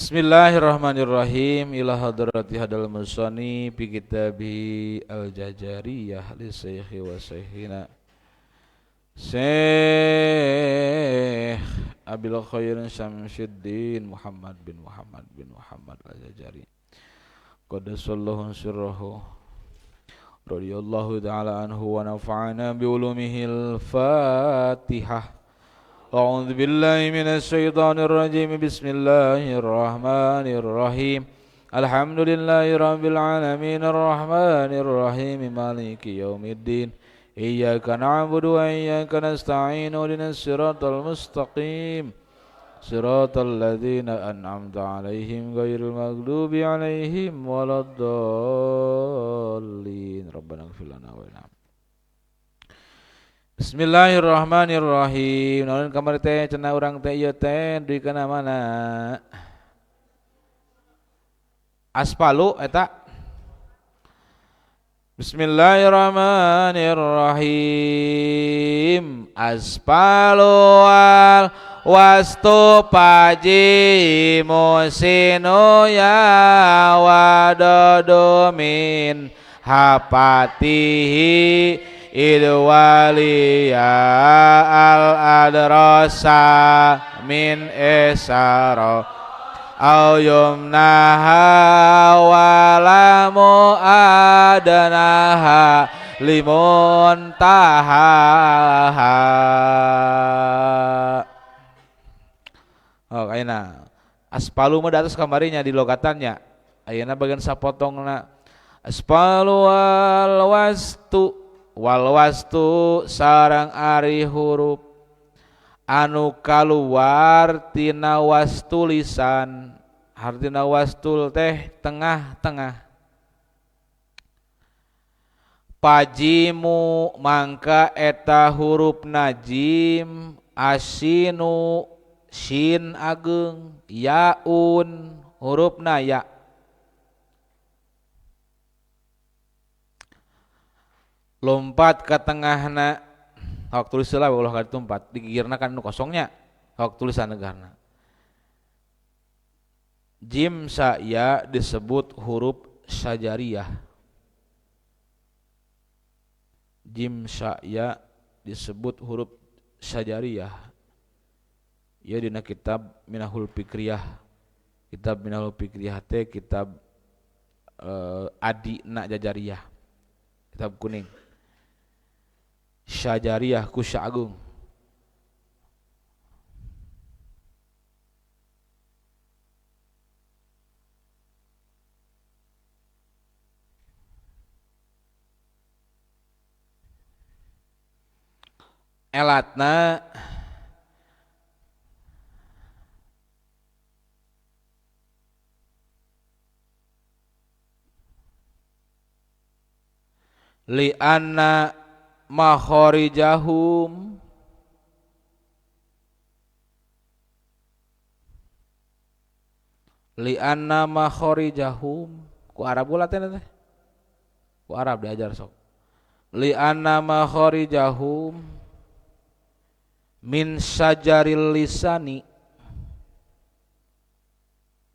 Bismillahirrahmanirrahim. Ila hadrati hadal musani bi kitabi al-jajariyah li syekhi wa syekhina Syekh Abil Khair Syamsuddin Muhammad bin Muhammad bin Muhammad al-Jajari qaddasallahu sirrahu radhiyallahu ta'ala anhu wa nafa'ana bi ulumihi al-Fatihah. A'udzu billahi minasy syaithanir rajim. Bismillahirrahmanirrahim. Alhamdulillahi rabbil alamin arrahmanir rahim maliki yaumiddin. Iyyaka na'budu wa iyyaka nasta'in ihdinas siratal mustaqim. Siratal ladzina an'amta 'alaihim ghairil maghdubi 'alaihim waladdallin. Rabbana ighfir lana wa lana. Bismillahirrahmanirrahim. Naon kamari teh cenah urang teh ieu teh dugi kana mana? Aspalu eta. Bismillahirrahmanirrahim. Aspalu wal wastu paji musinu ya wadodomin hapatihi idwaliya al adrasa min esaro au yumnaha walamu adnaha limuntaha. Oh ayeuna aspalu mah di atas kamarinya di logatannya. Ayeuna bagian sapotongna aspalu wal wastu wal wastu sarang ari huruf anu kaluar tina wastulisan, hartina wastul teh tengah-tengah. Pajimu mangka eta huruf najim asinu shin ageng yaun hurufna ya. Lompat ke tengahna hak tulis lah ulah ka ditumpat digigirna kan nu kosongnya hak tulisan negarna. Jim saya disebut huruf syajariyah. Jim saya disebut huruf syajariyah. Ya dina kitab Minahul Fikriyah. Kitab Minahul Fikriyah teh kitab adina jajariyah. Kitab kuning. Syajariyah Kusya Agung. Elatna li'anna makharijahum li'anna makharijahum ku Arab gula teh teh ku Arab diajar sok li'anna makharijahum min syajaril lisani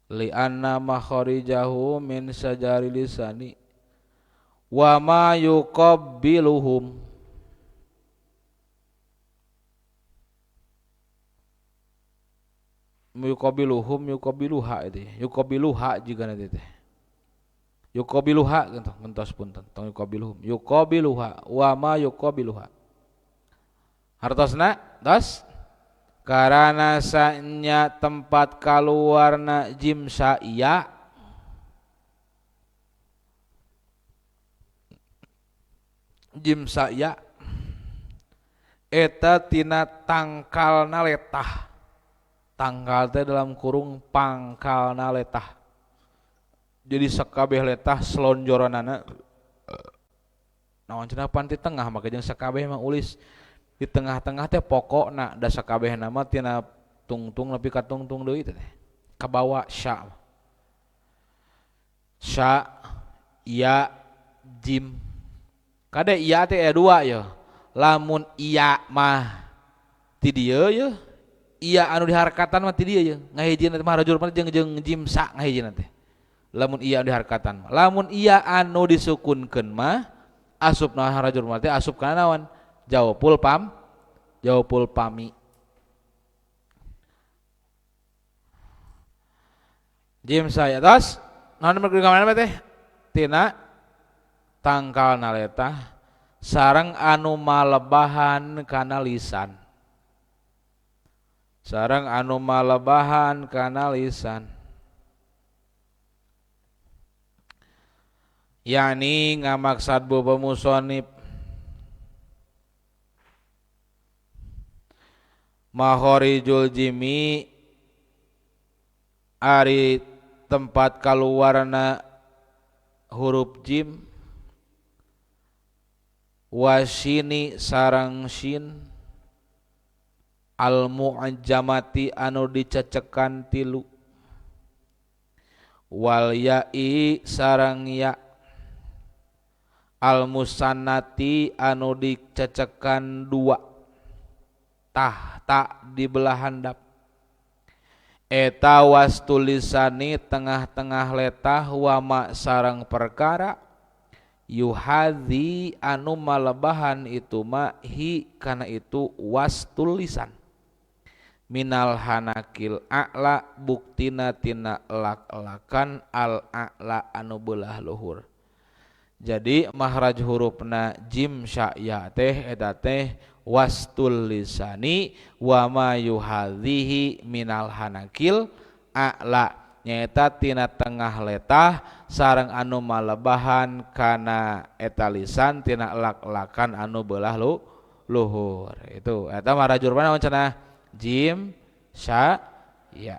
li'anna makharijahum min syajaril lisani wa ma yuqabbiluhum yuqabiluhum yuqabiluha itu yuqabiluha juga nanti teh yuqabiluha gitu mentos punten tong yuqabiluhum yuqabiluha wa ma yuqabiluha hartosna tos karana sanya tempat kaluarna jim sa'ya jim sa'ya eta tina tangkalna letah. Tangkal teh dalam kurung pangkalna letah. Jadi sakabeh letah selonjoranana naon cenah pan di tengah maka jeung sakabeh mah ulis di tengah-tengah teh pokokna da sakabeh nama tina tungtung nepi ka tungtung deui teh kabawa sya. Sya ya jim. Kade iya teh aya dua ya. Lamun iya mah ti dieu ye. Iya anu diharkatan mah ti dieu ye ngahijina teh mahrajul mah jeung jeung jim sa ngahijina teh. Lamun iya anu diharkatan mah. Lamun iya anu disukunkeun mah asupna mahrajul mah teh asup kana naon? Jaupul pam, jaupul pami. Jim saya tos naon mana teh? Tina tangkal naletah sareng anu malebahan kana lisan. Sareng anu malebahan kana lisan. Yani ngamaksad bu pemusonib makhorijul jimi ari tempat kaluarna huruf jim wasini sarang shin al mu'jamati anu dicecekan tilu wal ya'i sarang ya al musannati anu dicecekan dua tahta di belah handap eta was tulisani tengah-tengah letah wama sarang perkara yuhadzi anu malebahan itu ma hi kana itu was tulisan minal hanakil a'la buktina tina lak-lakan al a'la anu belah luhur. Jadi mahraj hurufna jim sya ya teh eta teh wastul lisani wa ma yuhadhihi minal hanakil a'la nyaeta tina tengah letah sareng anu malebahan kana eta lisan tina lak-lakan anu belah luhur. Itu eta mahraj hurufna naon cenah? Jim sya ya.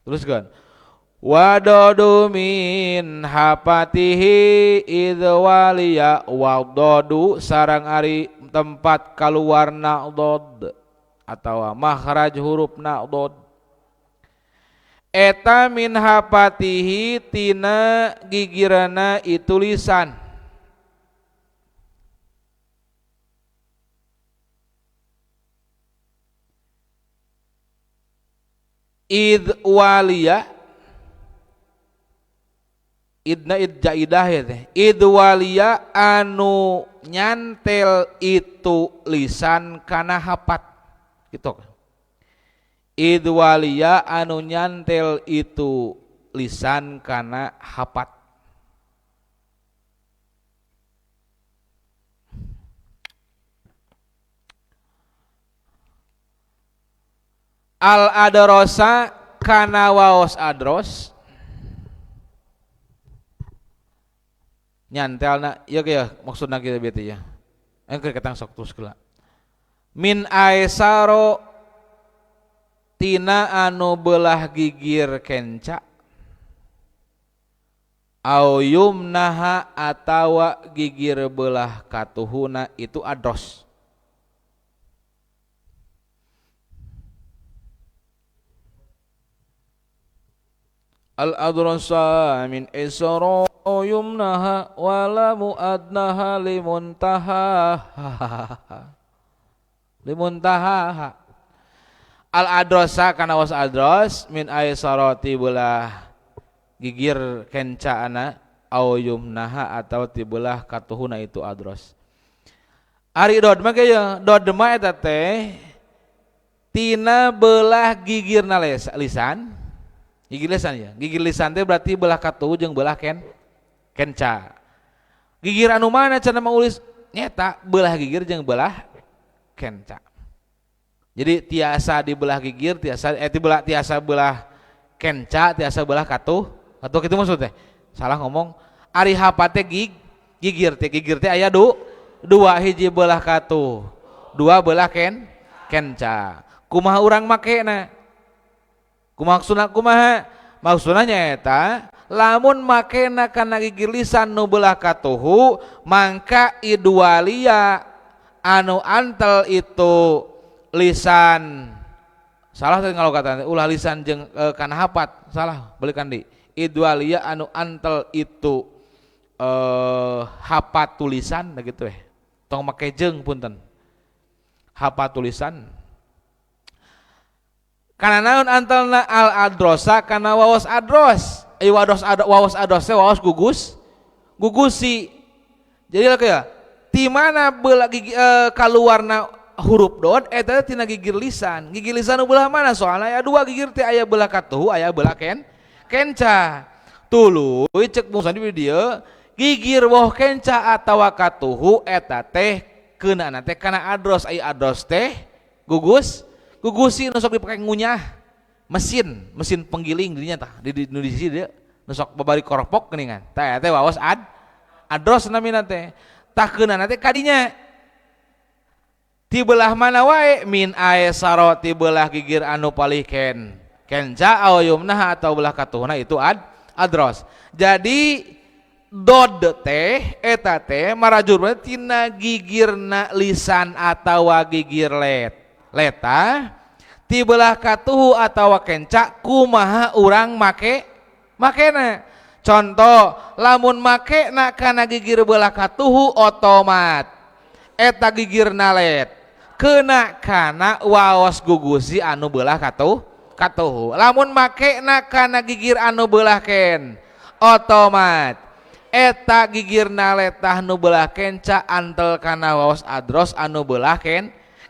Teruskeun wadodu min hapatihi idz waliya wadodu sarang ari tempat kaluarna dod atawa makhraj hurufna dod eta min hapatihi tina gigirana itu lisan id waliya idna id jaidah ya teh id waliya anu nyantel itu lisan kana hapat gitu. Id waliya anu nyantel itu lisan kana hapat. Al adrosa kana waos adros nyantelna ieu ya maksudna kieu beuti ya. Engke ketang sok terus kela. Min aesaro tina anu belah gigir kenca au yumnaha atawa gigir belah katuhuna itu adros. Al adrasa min isra yumnaha wala muadnaha limuntaha limuntaha. Al adrosa kana was adros min aisarati belah gigir kencaana au yumnaha atau tibelah katuhuna itu adros. Ari dod mah kieu dod mah eta teh tina belah gigirna lisan. Gigir lisan ya. Gigir lisan teh berarti belah katuhu jeung belah kenca. Gigir anu mana cenah maulis nyeta belah gigir jeung belah kenca. Jadi tiasa dibelah gigir, tiasa tibelah tiasa belah kenca, tiasa belah katuh. Katuh kitu maksud teh. Salah ngomong. Ari hapate gigir teh aya dua hiji belah katuh, dua belah kenca. Kumaha urang makena? Kumaha maksudna kumaha? Maksudna nyaeta lamun makena kana gigir lisan nu belah katuhu mangka idwalia anu antel itu lisan salah tadi kalau kata ulah lisan jeung kana hapat salah balikan di idwalia anu antel itu hapat tulisan gitu tong make jeung punten hapat tulisan. Kana naon antelna al adrosa kana waos adros. Ai waos waos adros teh waos gugus gugusi. Jadi lah kayak ti mana belah gigi kaluarna huruf dod eta tina gigir lisan. Gigir lisan nu belah mana? Soalna aya dua gigir teh, aya belah katuhu, aya belah kenca. Tuluy cek musannif di dieu gigir boh kenca atawa katuhu eta teh keunana teh kana adros. Ai adros teh gugus gugusi nu sok dipake ngunyah mesin, mesin penggiling dinya tah di sisi dieu nu sok babari koropok geuningan. Tah eta teh waos adros namina teh. Tah keunana teh kadinya ti belah mana wae, min aesaro ti belah gigir anu palih kenca aw yumnah atau belah katuhna itu adros. Jadi dod teh eta teh marajur tina gigirna lisan atawa gigir letah ti belah katuhu atawa kenca kumaha urang makena. Contoh lamun makena kana gigir belah katuhu otomat eta gigirna let kena kana waos gugusi anu belah katuhu. Lamun makena kana gigir anu belah otomat eta gigirna letah nu belah kenca antel kana waos adros anu belah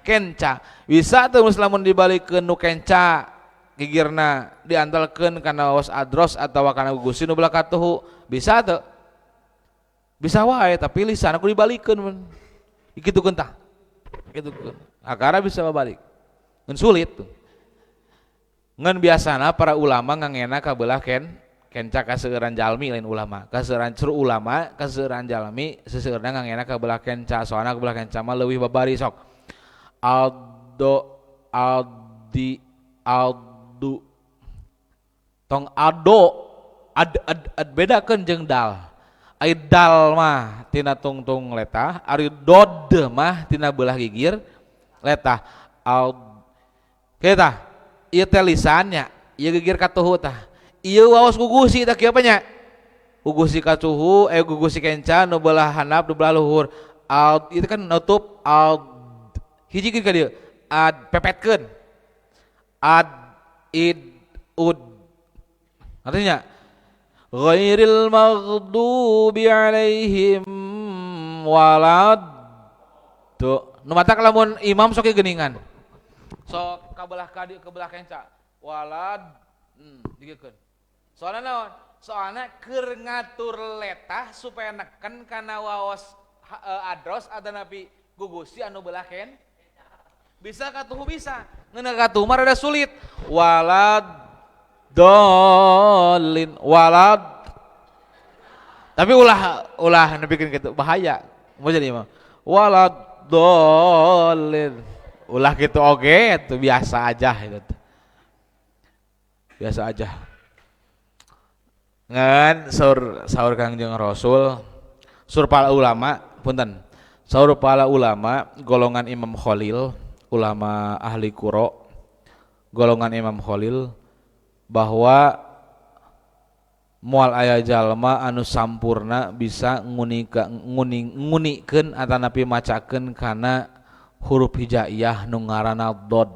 kenca. Bisa teu lamun dibalikeun nu kenca gigirna diantelkeun kana waos adros atawa kana gugusi nu belah katuhu? Bisa teu? Bisa wae, tapi lisan aku dibalikeun mun dikitukeun tah kitukeun akara bisa babalik ngan sulit tuh. Ngan biasana para ulama ngangena ka belah kenca kaseueuran jalmi, lain ulama kaseueuran seru ulama kaseueuran jalmi seseueurna ngangena ka belah kenca, soalna ka belah kenca mah leuwih babari sok aldo aldi aldu tong ado ad ad ad bedakeun jeung dal. Ai dal mah tina tungtung letah, ari dod mah tina belah gigir letah. Al kita ieu teh lisannya, ieu gigir katuhu tah, ieu waos gugusi tah kieu nya, gugusi katuhu gugusi kenca nu belah handap nu belah luhur. Al itu kan nutup al hijikeun ka dieu ad pepetkeun ad id ud, artinya ghairil maghdubi alaihim walad tuh. Nu matak lamun imam sok geuningan sok kabelah ka dieu kebelah kenca walad digeukeun. Soalna naon? Soalna keur ngatur letah supaya neken kana waos adros atanapi gugusi anu belah bisa katuhu bisa ngeunah katuhu mah rada sulit walad dolin walad, tapi ulah ulah nepikeun kitu bahaya mau jadi imam walad dolin ulah gitu oge itu biasa aja, itu biasa aja. Ngan saur saur Kangjeng Rasul, sur para ulama, punten, saur para ulama golongan Imam Khalil, ulama ahli Quro golongan Imam Khalil, bahwa moal aya jalma anu sampurna bisa ngunikeun atanapi macakeun kana huruf hijaiyah nu ngaranna dod.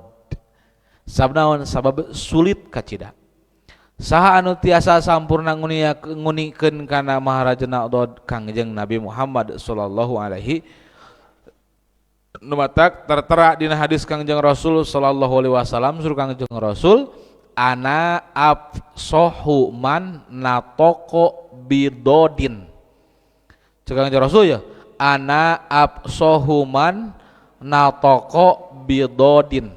Sabab naon? Sabab sulit kacida. Saha anu tiasa sampurna ngunikeun kana maharajna dod? Kangjeng Nabi Muhammad sallallahu alaihi. Nu matak tertera dina hadis Kangjeng Rasul sallallahu alaihi wasallam, suruh Kangjeng Rasul, ana afsohu man natoko bidodin. Cek Kangjeng Rasul ya, ana afsohu man natoko bidodin,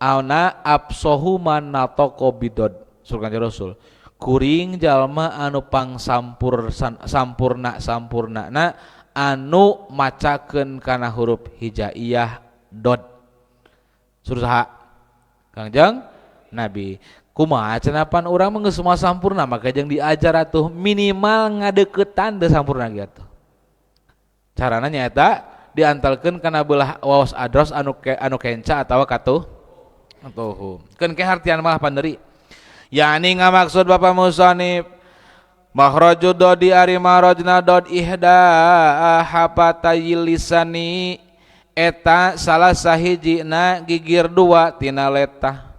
ana afsohu man natoko bidod. Suruh Kangjeng Rasul, kuring jalma anu pangsampur sampurna sampurna na anu macakeun kana huruf hijaiyah dod. Suruh saha? Kangjeng Nabi. Kumaha cenah pan urang mah geus moal sampurna, maka jeung diajar atuh minimal ngadeukeutan teu sampurna ge atuh. Carana nyaeta diantalkeun kana belah waos adros anu kenca atawa katuh katuhu. Keun ke hartian malah panderi. Yani ngamaksud Bapak Musonif makhraju dodi ari makhrajna dod ihda hafatayil lisani eta salah sahijina gigir dua tina letah.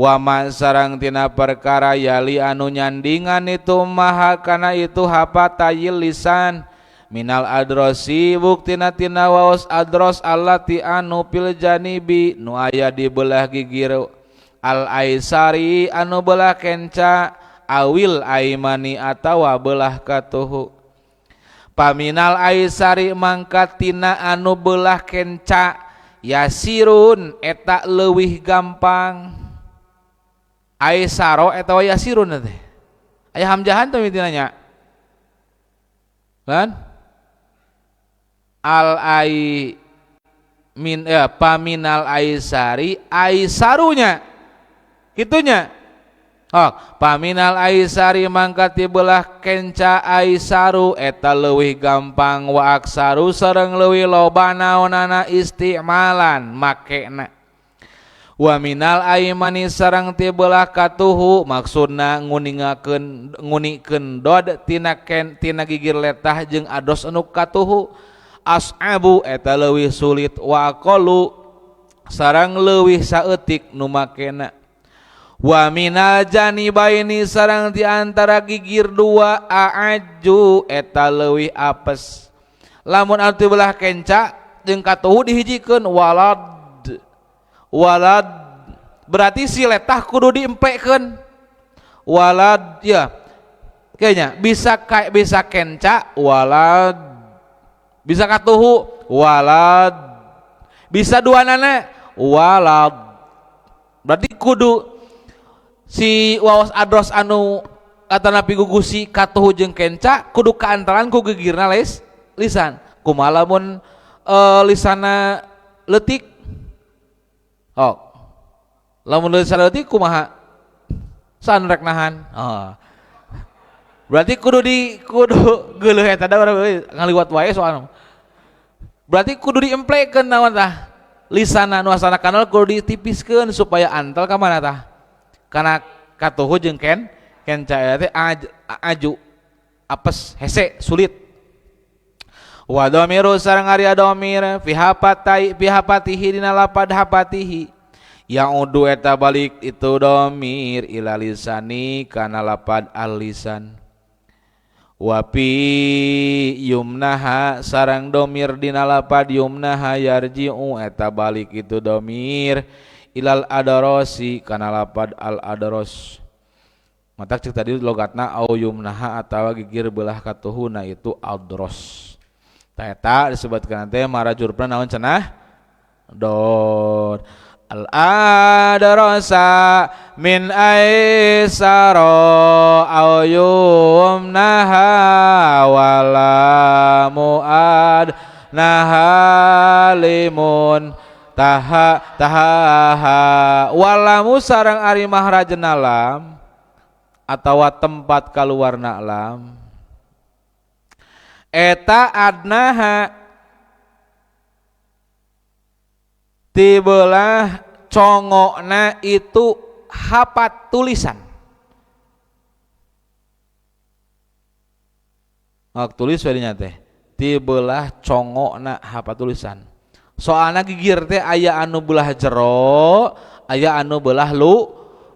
Wa ma sarang tina perkara yali anu nyandingan itu maha kana itu hapatayil lisan minal adrosi buktina tina waos adros allati anu pil janibi nu aya di belah gigir al aisari anu belah kenca awil aimani atawa belah katuhu. Paminal aisari mangka tina anu belah kenca yasirun eta leuwih gampang. Aisaro eta yasirun teh aya hamjahan teh mitina nya kan al ai min paminal aisari aisarunya kitunya. Oh, paminal aisari mangka ti belah kenca aisaru eta leuwih gampang wa aksaru sareng leuwih loba naonana istimalan makena. Wa minal aimani sareng ti belah katuhu maksudna nguningakeun ngunikeun dod tina ken tina gigir letah jeung ados anu katuhu as'abu eta leuwih sulit wa aqallu sareng leuwih saeutik nu makena. Wa minal janibaini sareng di antara gigir dua a'aju eta leuwih apes. Lamun anu ti belah kenca jeung katuhu dihijikeun walad walad berarti si letah kudu diemplekeun walad ya kayaknya bisa kayak bisa kenca walad bisa katuhu walad bisa dua nana walad berarti kudu si waos adros anu atanapi gugusi katuhu jeung kenca kudu kaantaran ku gigirna les lisan kumaha lamun lisana leutik. Oh, lamun lisan leutik kumaha san rek nahan. Oh. Berarti kudu di kudu geuleuh eta da ngaliwat wae soalna. Berarti kudu diemplekeun naon tah? Lisana nu asana kanal kudu ditipiskeun supaya antel ka mana tah? Kana katuhu jeung kenca eta teh aju apes hese sulit. Wa dhamiru sareng ari dhamir fi hapatai fi hapatihi dina lapad hapatihi yang udu eta balik itu dhamir ila lisani kana lapad al lisan. Wa fi yumnaha sareng dhamir dina lapad yumnaha yarji'u eta balik itu dhamir ilal adrosi kana lapad al adros. Matak cek tadi logatna au yumnaha atawa gigir belah katuhuna itu adros. Eta disebutkan teh marajurna naon cenah dod al adrosa min aisaro au yumnaha wala muad nahalimun taha tahaha walamu sareng ari mahrajna lam atawa tempat kaluarna lam eta adnaha tibelah congokna itu hapat tulisan. Ngak tulis we nya teh tibelah congokna hapat tulisan. Soalna gigir teh aya anu belah jero, aya anu belah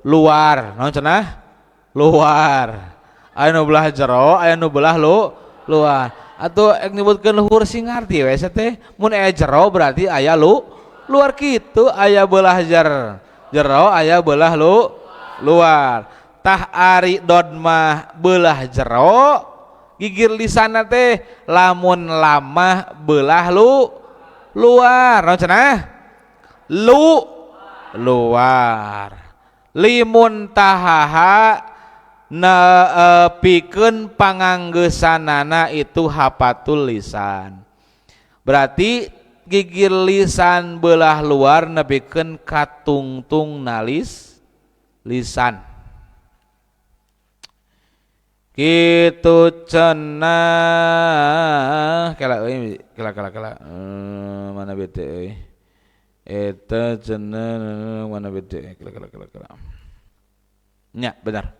luar. Naon cenah? Luar. Aya anu belah jero, aya anu belah luar. Atau ek nyebutkeun luhur sing ngarti we teh mun aya jero berarti aya luar kitu aya belah jero aya belah luar. Tah ari dod mah belah jero gigir lisana teh lamun lamah belah luar. Naon cenah? Luar. Limun tahaha na pikeun panganggeusanana itu hapatul lisan. Berarti gigir lisan belah luar nepikeun katungtung nalis lisan. Kitu cenah kela euy kela kela kela mana bete euy eta cenah mana bete kela kela kela kela nya benar.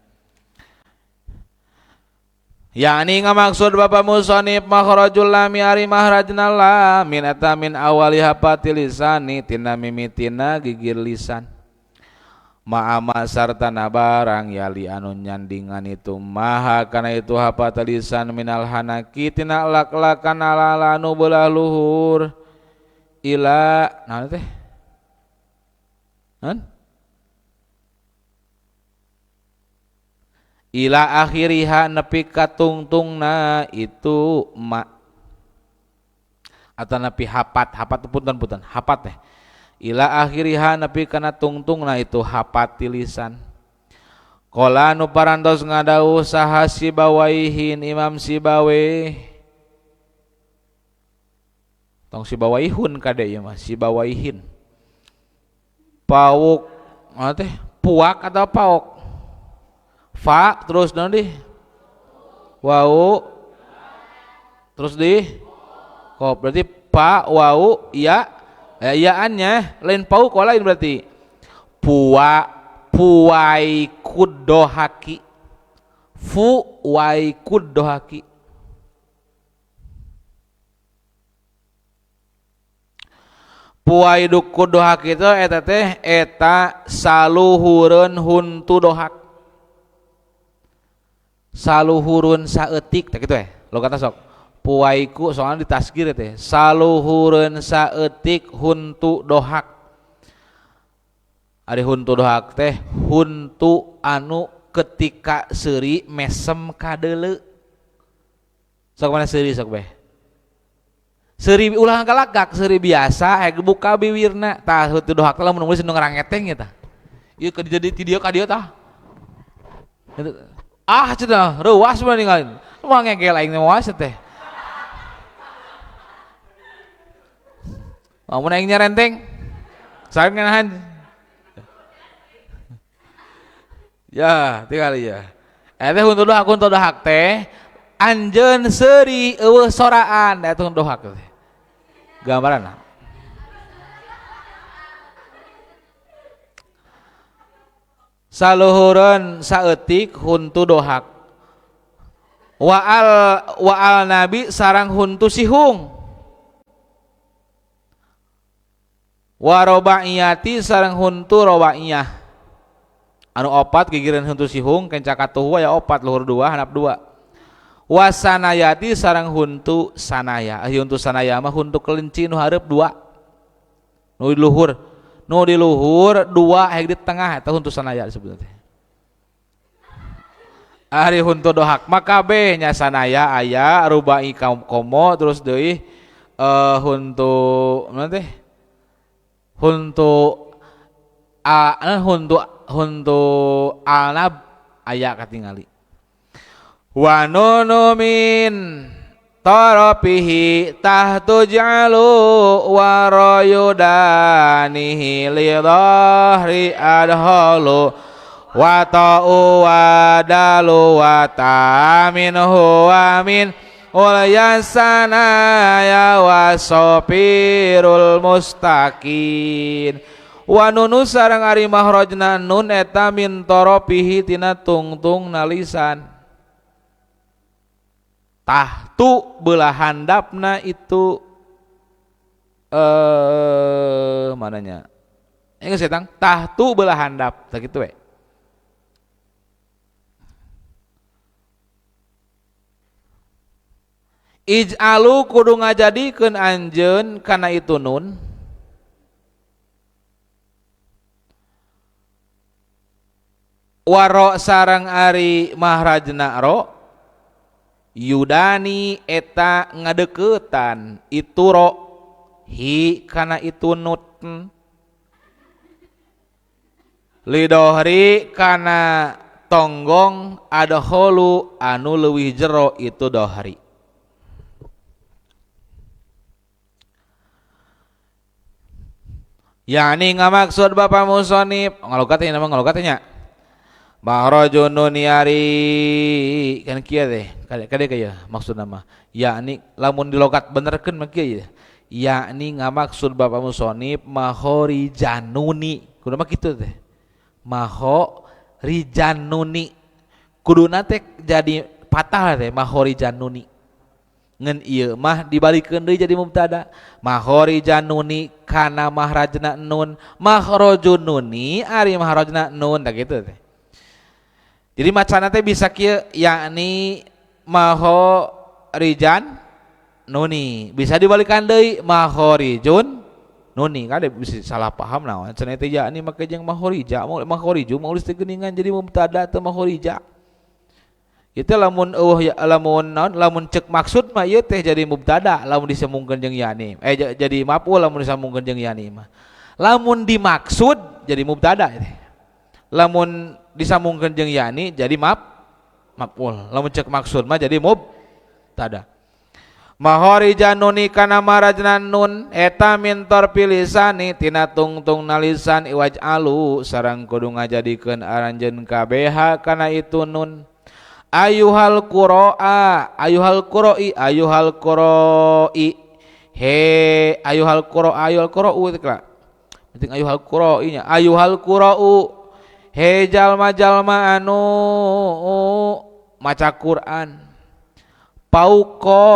Yani ngamaksud bapak musonib makhrajul lami ari mahrajna lam min eta min awali hapati lisani tina mimitina gigir lisan. Ma'ama sartana barang yali anu nyandingan itu maha kana itu hapa talisan minal hanaki tina lak-lakan ala anu belah luhur ila naon teh han ila akhiriha nepi ka tungtungna itu ma atau nepi hapat hapat punten-punten hapat teh ila akhiriha nepi kana tungtungna itu hapat tilisan. Qala nu parantos ngadawuh saha Sibawaihin Imam Sibawe tong Sibawaihun kade ieu mah Sibawaihin pauk teh puak atau paok fa terus naon di wau terus di kop berarti pa wau ya iyaannya lain pauk lain berarti pua puai kudohaki fu wai kudohaki puai kudohaki itu eta teh eta saluhureun huntu dohak saluhurun saeutik teh kitu logatna sok puaiku soalnya ditasgir teh saluhureun saeutik huntu dohak ari huntu dohak teh huntu anu ketika seuri mesem kadeuleu sok mana seuri sok beh seuri ulah galagak seuri biasa heg buka biwirna tah huntu dohak teh lamun nulis nu ngarangeteng nya tah ieu ka jadi ti dieu ka dieu tah ah cenah reuas mah ninggalin mah ngegel aing moal teh lamun aing nyarenteng saya nganahan ya tinggal ya eta huntu dohak huntu dohak teh anjeun seuri eueuh soraan eta huntu dohak teh gambaran saluhureun saeutik huntu dohak wa al nabi sarang huntu sihung warobaiyati sareng huntu robaiyah anu opat gigireun huntu sihung kenca katuhu aya opat luhur dua handap dua wasanayati sareng huntu sanaya huntu sanaya mah huntu kelinci nu hareup dua nu di luhur nu di luhur dua heg di tengah eta huntu sanaya disebutna teh ari huntu dohak mah kabeh nya sanaya aya rubai komo terus deui huntu naon teh huntu a huntu huntu alnab aya katingali wa nunu min tarafihi tahtu ja'alu wa rayudanihi li dhahri adhalu wa ta'u wa dalu wa ta'minhu wa min ulyasanaya wa sopirul mustaqin wa nunu sareng ari mahrajna nun eta min toropihi tina tungtung nalisan tahtu belah handapna itu mananya geus etang tahtu belah handap sakitu we. Ij'alu kudu ngajadikeun anjeun kana itu nun waro sareng ari mahrajna ro yudani eta ngadeukeutan itu ro hi kana itu nut lidohri kana tonggong adholu anu leuwih jero itu dohri. Yani ngamaksud bapak musonib ngalokatnya nama ngalokatnya mahrajun nuniari kan kieu teh kade kaya maksud nama yakni lamun dilokat benerkeun mah kieu ya yakni ngamaksud bapak musonib mahorijanuni kudu mah kitu teh mahorijanuni kuduna teh jadi patah teh mahorijanuni Ngan ieu mah dibalikeun deui jadi mubtada. Makharijan nuni kana mahrajna nun, makhrajun nuni ari mahrajna nun, tah kitu teh. Jadi macana teh bisa kieu yakni makharijan nuni, bisa dibalikan deui makharijun nuni, kan bisa salah paham naon cenah teh yakni make jeung makharija, makhariju mah teh geuningan jadi mubtada teu makharija. Itu lamun eueuh ya, lamun naon lamun cek maksud mah ieu teh jadi mubtada lamun disambungkeun jeung yakni, jadi maf'ul lamun disambungkeun jeung yakni mah. Lamun dimaksud jadi mubtada teh. Lamun disambungkeun jeung yakni jadi maf'ul. Lamun cek maksud mah jadi mubtada. Makharijan nuni kana marajna nun eta min torpilisani tina tungtung nalisan iwaj'alu sareng kudu ngajadikeun aranjeun kabeh kana itu nun. Ayuhal qura'a, ayuhal qura'i, ayuhal qura'i. He, ayuhal qura'a, ayuhal qura'u teh kala. Penting ayuhal qura'i nya, ayuhal qura'u. He jalma-jalma anu maca Quran. Pauko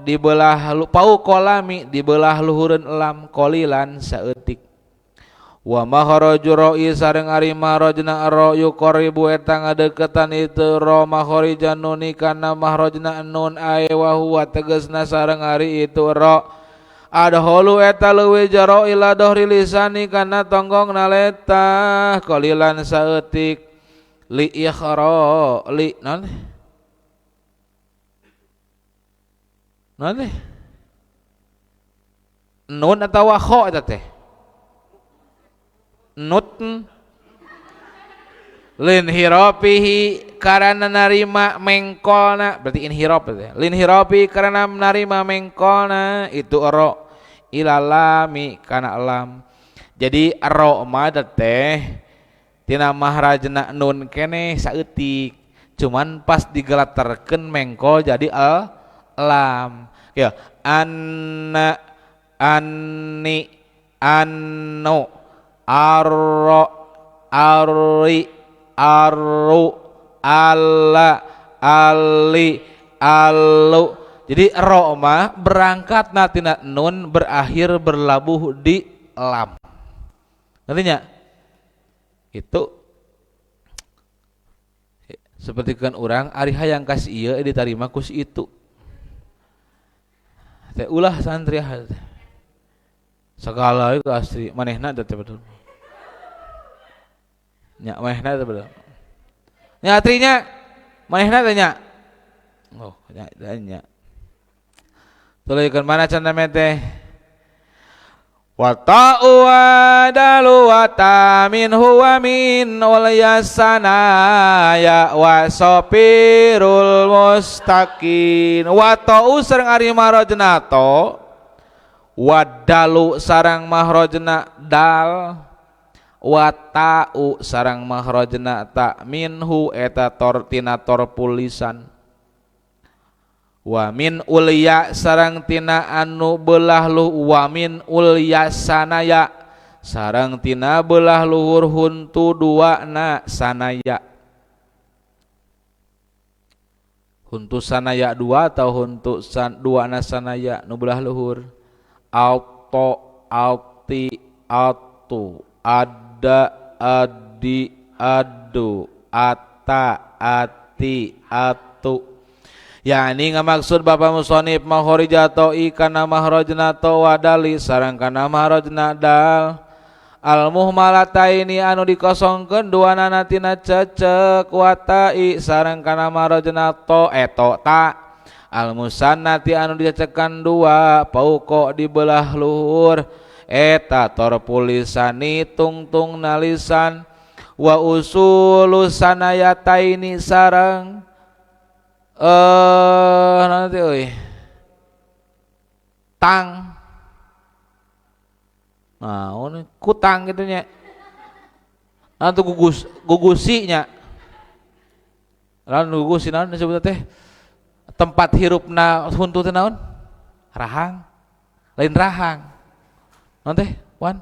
dibelah pauko lami dibelah luhureun lam qalilan saeutik. Wa makharaju ra'i sareng ari mahrajna ra yuqaribu eta ngadeukeutan itu ra makharijan nuni kana mahrajna nun ae wa huwa tegasna sareng ari itu ra adholu eta leuwih jero ila dohri lisani kana tonggong letah qalilan saeutik li ikhra li naon naon teh nun atawa kha eta teh nut lin hiropihi karena narima mengkolna, berarti inhirop teh lin hiropi karena narima mengkolna itu ro ilalami kana lam. Jadi ro mah teh tina mahrajna nun keneh saeutik, cuman pas digelaterkeun mengkol jadi al lam ya anna anni annu arro arri arru alla ali allu. Jadi ro mah berangkat tina nun berakhir berlabuh di lam. Nantinya itu seperti kan orang ari hayang kasih ieu diterima ku si itu. Teh ulah santri segala itu asli manehna teh betul. Nya manehna teh betul. Nya atrinya manehna teh nya. Oh, nya nya. Tuluykeun mana cenah teh? Wa ta'u wa dalu wa ta min huwa min wal yasana ya wa sopirul mustaqin. Wa ta'u sareng ari marajna ta wadalu sarang mahrajna dal wa ta'u sarang mahrajna ta minhu eta tor tina torpulisan wa min ulya sarang tina anu belah lu wa min ulya sanaya sarang tina belah luhur huntu dua na sanaya huntu sanaya dua atau huntu dua na sanaya nu belah luhur auto auti atu ada adi adu ata ati atu. Yani ngamaksud bapak musonib makharijatoi kana mahrajna ta wadali sareng kana mahrajna dal al muhmalataini anu dikosongkeun duanana tina cecek watai sareng kana mahrajna ta eto ta al musannati anu dicecekan dua pauko dibelah luhur eta torpulisani tungtung nalisan wa usulu sanayataini sareng nanti euy tang naon kutang gitu nya nah tuh gugus gugusi nya lamun gugusi naon disebut teh tempat hirupna huntu teh naon rahang lain rahang naon teh wan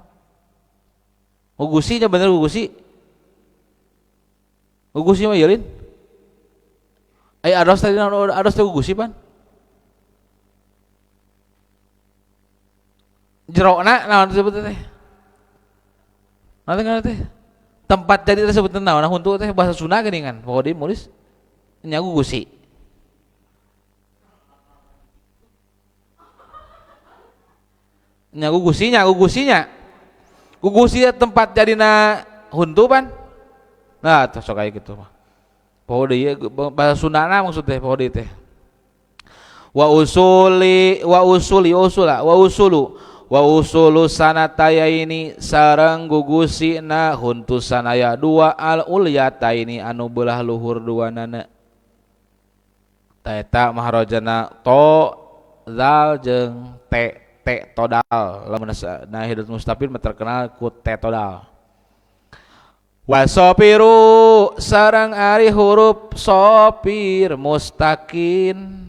gugusi nya bener gugusi gugusi mah ieu lin ai ados tadi naon ados teh gugusi pan Jerona naon disebut teh? Nanti kan teh tempat jadi disebut naon huntu teh bahasa Sunda geuningan. Pokoknya mulis nya gugusi. Nya gugusinya, gugusinya. Gugusi tempat jadina huntu pan. Nah, teh sok aya kitu mah. Poho deui bahasa Sundana maksud teh poho deui teh. Wa usuli wa usuli usula wa usulu wa usulu sanatayaini sareng gugusina huntu sanaya dua al ulyataini anu belah luhur dua nana. Ta eta mahrajana to zal jeung te te todal. Lamun na hidayat mustafid mah terkenal ku te todal. Wasopiru sareng ari huruf sopir mustakin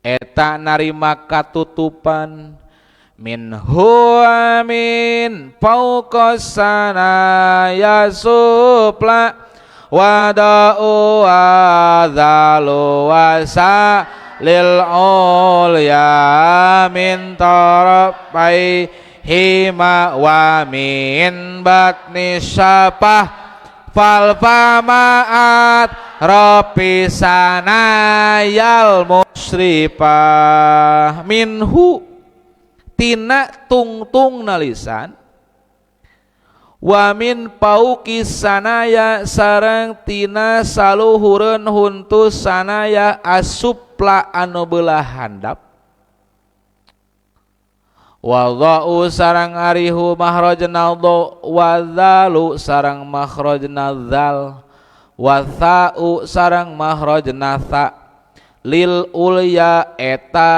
eta narima katutupan min huwa min fauqasana yasupla wada'u adzalu wasa lil ulya min tarafai hima wa min batni syafah fal famaat rapi sanayal musrifah minhu tina tungtung nalisan wa min pauki sanaya sareng tina saluhureun huntu sanaya asupla anu beulah handap wa dha'u sareng arihu mahrajna dha wa dzalu sareng makhrajna dzal wa tha'u sareng makhrajna tha lil ulya eta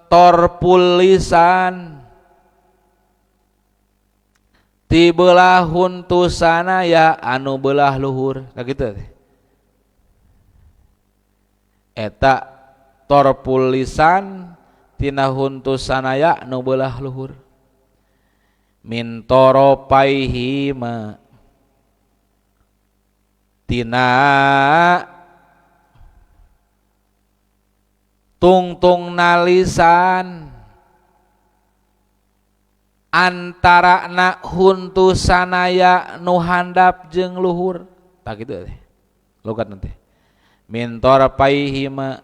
torpulisan ti belah huntu sanaya anu belah luhur. Nah kitu teh eta torpulisan tina huntu sanaya anu belah luhur min toropaihi ma tina tungtung nalisan antara na huntu sanaya nu handap jeung luhur. Tak kitu teh logat nanti min torpaihi ma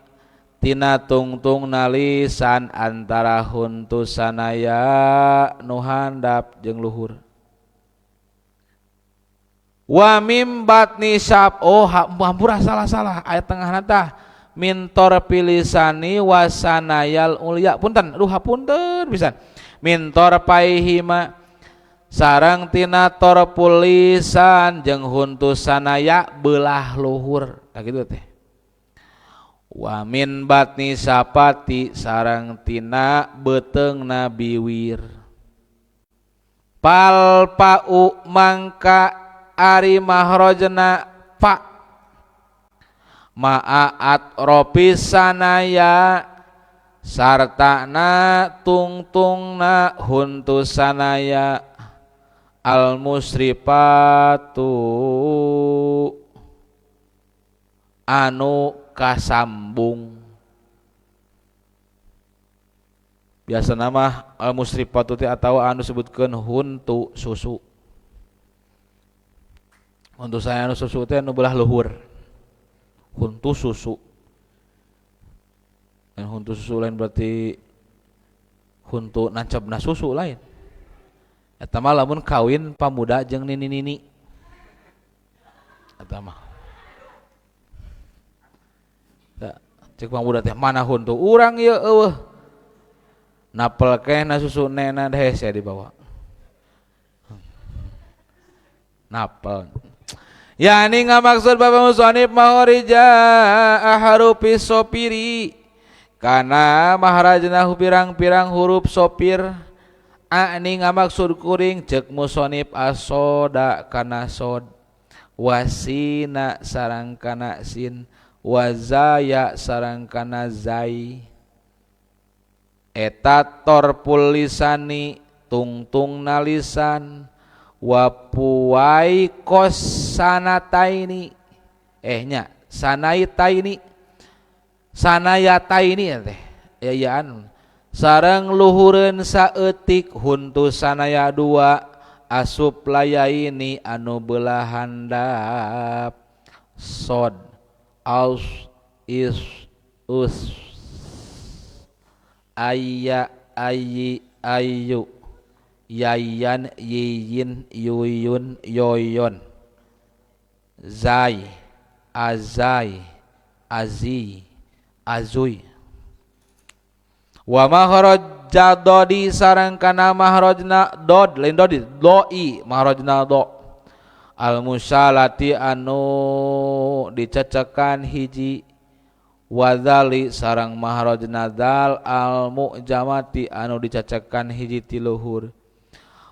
tina tungtung nalisan antara huntu sanaya nu handap jeung luhur wa mim batni syab oh hampura salah-salah ayat tengahna tah min torpilisani wasanayal ulya punten duh hapunten pisan min torpaihi ma sareng tina torpulisan jeung huntu sanaya belah luhur. Tah kitu teh wa min batni sapati sareng tina beuteungna biwir pal pau mangka ari mahrajna fa ma'at ropi sanaya sartana tungtungna huntu sanaya al musrifatu anu kasambung. Biasa nama al musrifatu teh atawa anu sebutkeun huntu susu. Huntu saya anu susu teh anu belah luhur. Huntu susu. Dan huntu susu lain berarti huntu nancabna susu lain. Eta mah lamun kawin pamuda jeung nini-nini. Eta mah. Cek pamuda teh mana huntu urang ieu eueuh. Napel keneh susu nena hese dibawa. Napel. Yani ngamaksud Bapak Musonif mahorija harufi sopiri kana mahrajna pirang-pirang huruf sopir ani ngamaksud kuring cek musonif asoda kana sod wasina sareng kana sin wazaya sareng kana zai eta torpulisani tungtung nalisan wapuai kos sanataini nya sanaitaini Sanayata ini teh yayaan sareng luhureun saeutik huntu sanaya dua asup layaini anu belah handap sod aus is us ayya ayi ayu yayan yiyin yuyun yoyon zai azai azi azui wa mahraj dodi sareng kana mahrajna dod lain dodi doi mahrajna do al musalati anu dicecekan hiji wadzali sareng mahrajna dal al mu'jamati anu dicecekan hiji ti luhur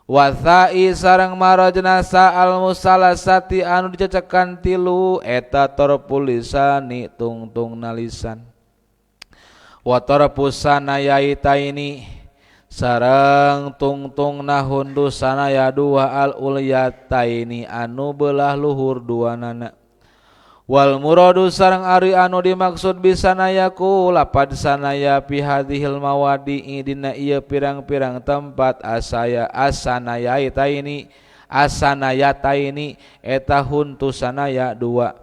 wasai sareng mahrajna sa al musalasati anu dicecekan tilu eta torpul lisani tungtungna lisan wa tarpusana yaitaini sareng tungtungna hundu sanaya dua al ulyataini anu belah luhur duanana wal muradu sareng ari anu dimaksud bisanaya ku lapad sanaya fi hadhil mawadi dina ieu pirang-pirang tempat asaya asanayaitaini asanayataini eta huntu sanaya dua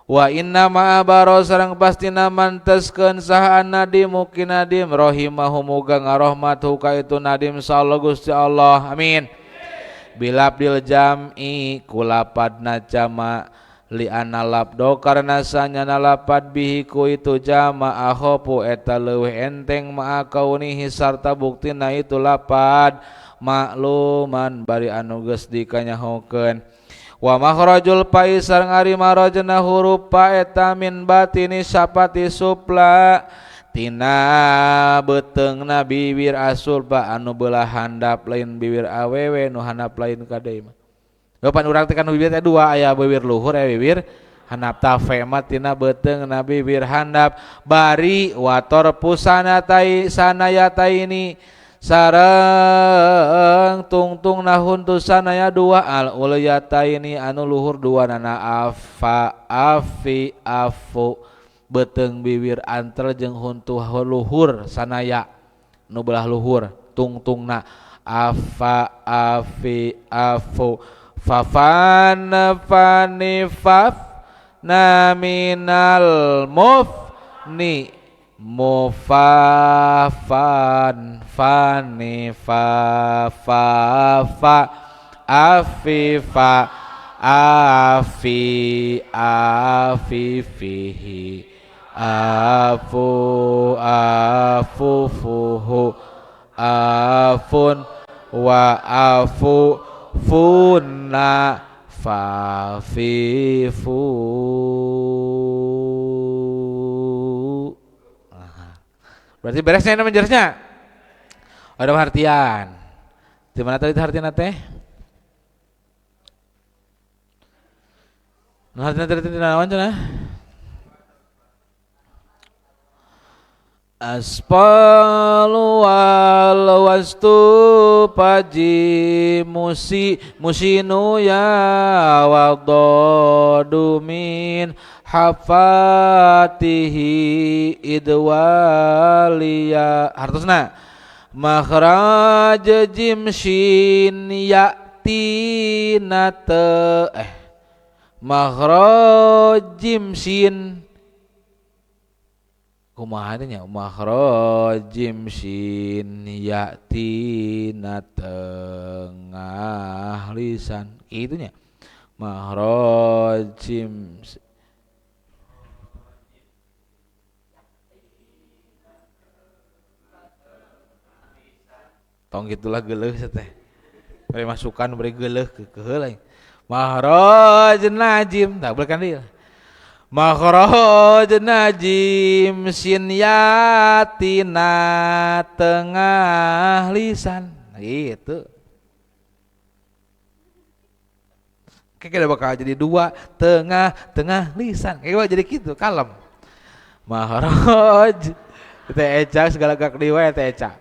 wa inna ma abaro sareng pastina manteskeun saha nadim mungkin nadim rahimahu muga ngarohmat ka itu nadim sallallahu Gusti Allah amin bilabdil jam'i kulapadna jama li anna labdo karena sanyana lapad bihi ku itu jama akhofu eta leuwih enteng ma'a kaunihi sarta buktina itu lapad makluman bari anu geus dikanyahokeun wa makhrajul fa'i sareng ari marajna huruf fa eta min batini syafati supla tina beuteungna bibir asulpa anu belah handap lain bibir awewe nu handap lain kade mah. Pan urang teh kan bibir teh dua aya bibir luhur aya bibir handap ta fe mah tina beuteungna bibir handap bari wa tarpusanatai sanayataini sareng tungtungna huntu sanaya dua al ulyataini anu luhur dua nana afa afi afu beuteung bibir antel jeung huntu luhur sanaya nu belah luhur tungtungna afa afi afu fafan fani faf naminal mufni mufafan fani fa fa fa afifa afi afi fihi afu afu fuhu afun wa afu funna fa fi fu. Berarti beresnya ini menjelasnya. Ada pengertian. Di mana tadi artian teh? Nah, artian tadi naon cenah? Aspalu wal wastu paji musi musinu ya wadadu min hafatihi idwaliya hartosna makhraj jim shin yatina te makhraj jim shin kumaha nya makhraj jim shin yatina tengah lisan kitu nya makhraj jim tong gitulah geuleuh teh bari masukan bari geuleuh keukeuh lain makhraj najim tak boleh kan dia makhraj najim sin yatina tengah lisan gitu kayak bakal jadi dua tengah tengah lisan kayak jadi gitu kalem makhraj teh eca segala gak dewa teh eca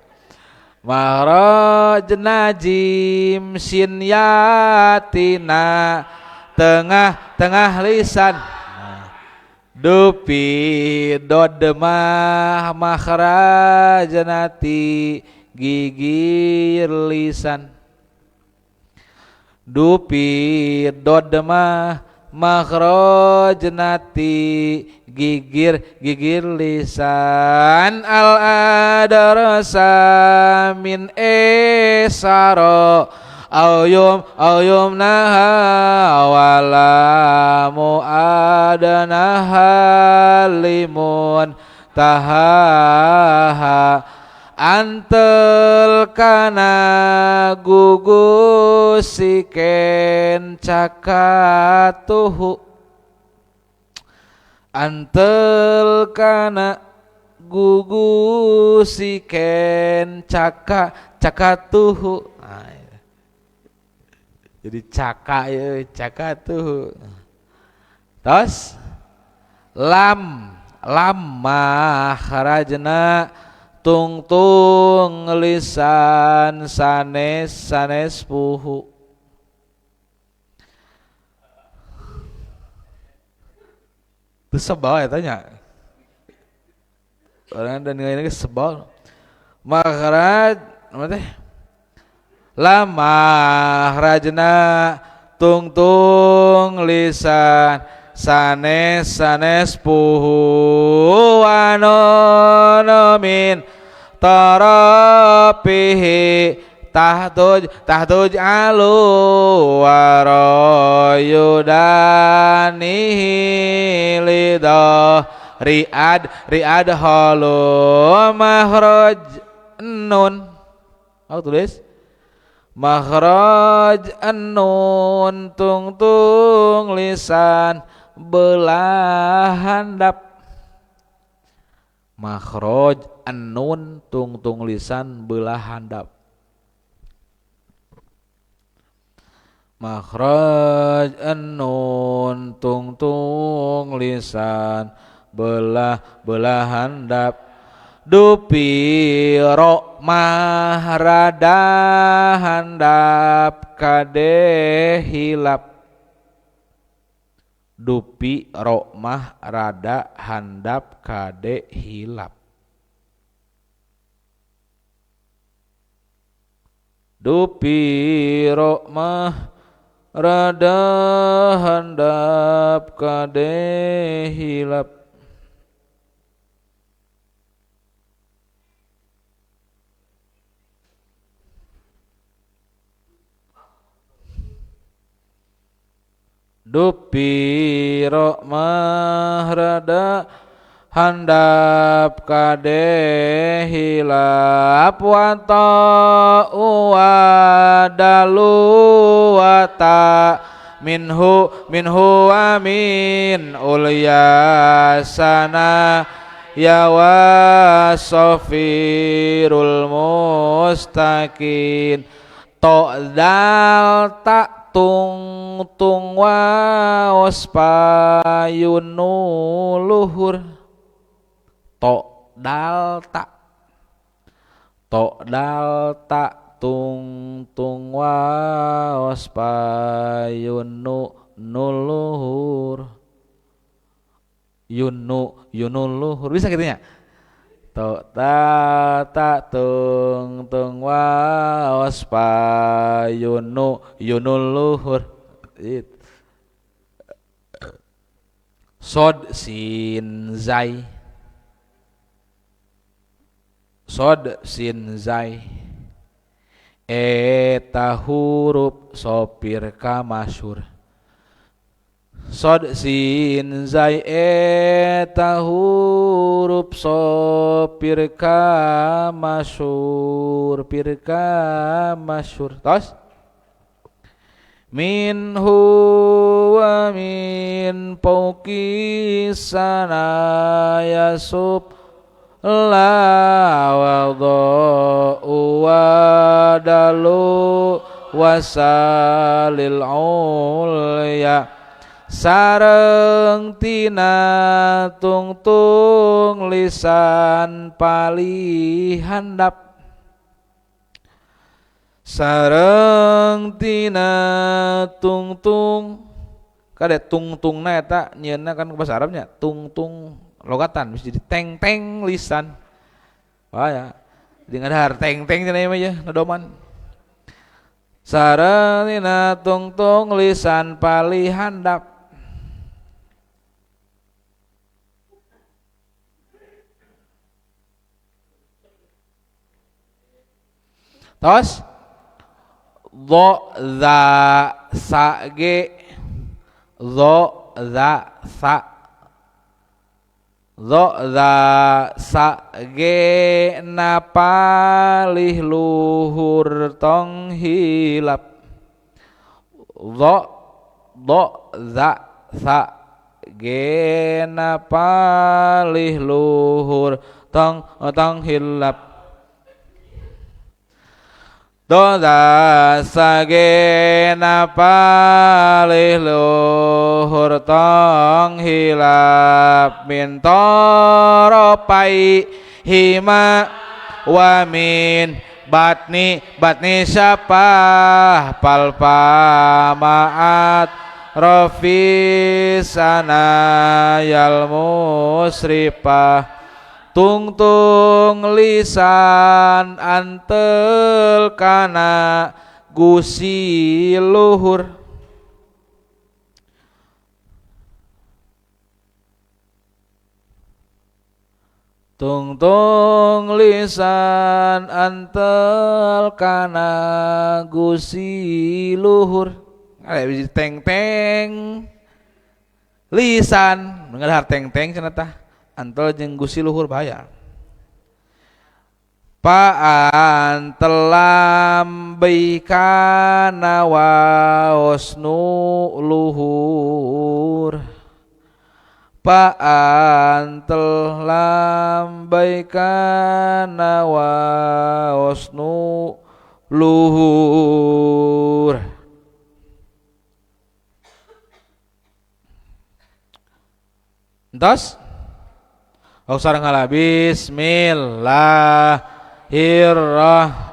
makhraj najim sin yatina tengah tengah lisan. Nah, Dupi dodemah makhrajnati gigir lisan. Dupi dodemah makhrajnati gigir gigir lisan. Al adrasa min esaro auyum auyum naha walamu adnaha limun tahaha. Antel kana gugus siken cakatuhu. Antel kana gugus siken cakatuhu. Jadi caka ya, cakatuhu. Terus lam lamma kharajna tungtung lisan sanes sanes puhu. Itu sebal ya tanya. Orang dan nilai sebal. Makhraj apa teh? Lama rajna tungtung lisan sanes sanes puhu anono min tarapihi tahtuj tahtuj alu waroyudanihi lidah riad riad halu makhraj nun. Aku tulis makhraj nun tungtung lisan belah handap. Makhraj an-nun tungtung lisan belah handap. Makhraj an-nun tungtung lisan belah belah handap. Dupi ro mah rada handap kade hilap. Dupi rokmah rada handap kade hilap. Dupi rokmah rada handap kade hilap. Dupi rokmah rada handap kade hilap. Wa wadalu wata minhu minhu wa min ulyasana ya wasofirul mustaqin. To dal ta tung tung waos payunu luhur. To dal ta, to dal ta tung tung waos payunu nuluhur. Yunu yunu luhur bisa gitu nya. To ta ta tung tung waos payunu yunu luhur. Sod sin zai. Sod sin zai eta huruf sopir kamasyur. Sod sin zai eta huruf sopir kamasyur pir kamasyur. Tos min huwa min fauqi sana yasub la wa wa dalu wasalil ulya. Sareng tina tungtung lisan palih handap. Sareng tina tungtung Kade tungtungna eta nyieunna kan bahasa Arabnya tungtung logatan bisa jadi teng-teng lisan. Wah ya. Jadi ngadahar teng-teng cenah ieu mah ya nodoman. Sareng dina tungtung lisan palih handap. Tos dho za sa ge dho za sa dho za sa ge na palih luhur tong hilap dho dho za sa ge na palih luhur tong tong hilap do za sa ge na palih luhur tong hilap min toropai hima wa min batni batni syapah palpa ma'at rofisana yal musripah tungtung lisan antel kana gusi luhur tungtung lisan antel kana gusi luhur ada teng-teng lisan ngadahar teng-teng cenah tah antel jeung gusi luhur bahaya. Paan telam kana waos nu luhur paan telam kana waos nu luhur. Entos oh sareng ngala bismillahirrahmanirrahim.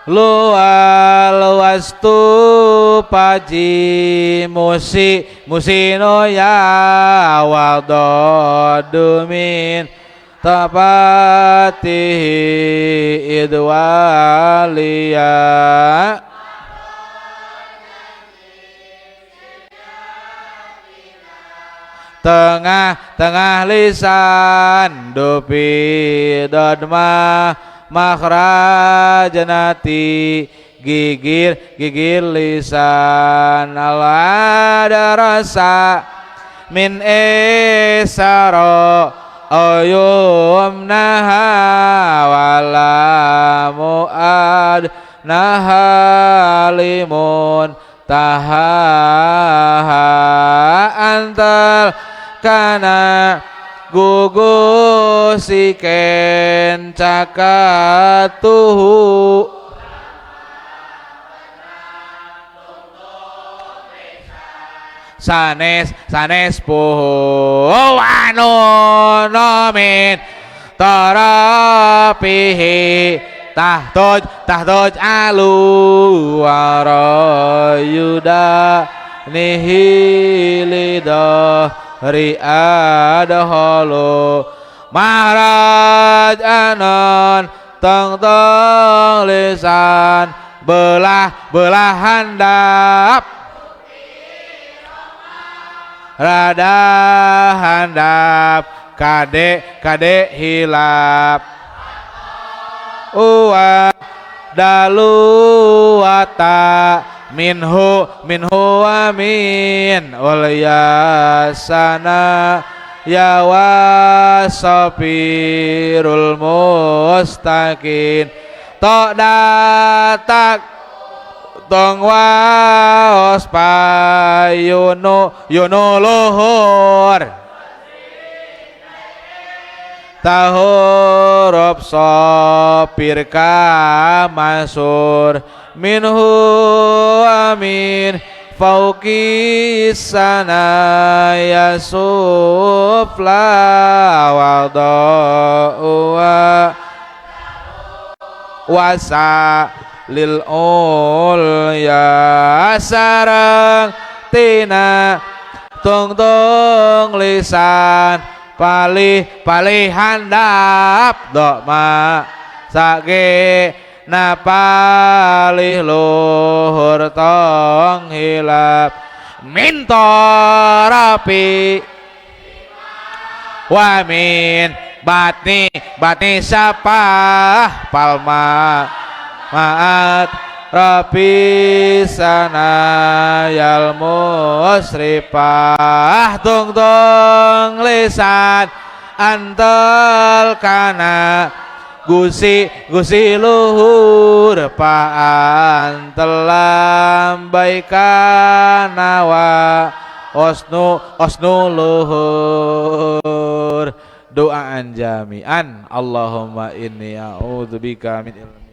Lual wastu paji musi musino ya wadodumin tapatihi idwalia tengah-tengah lisan dupi dodma makhrajnati gigir gigir lisan ala rasa min esaro ayumnaha wala muad nahalimun taha antal kana gugusiken cakatuhu sanes sanes puhu anu nomin tarapihi tahtoj tahtoj alu warayuda nihilido riadholu mahraj anon tong tong lisan belah belah handap rada handap kade kade hilap uwa daluwata minhu minhu amin ulyasana ya wasafirul mustaqin tok datak tong waos payuno yuno luhur tahuruf sopir kamasur minhu amin fauqi sana yasufla wada'wa wasa lil ulya sareng tina tungtung lisan palih palih handap doma sage na palih luhur tong hilap min tarafi wa min batni batni sapah palma maat rabi sanayal musrifah tungtung lisan antel kana gusi gusi luhur paan telambai kanawa osnu osnu luhur doaan jami'an. Allahumma inni a'udzubika min ilmi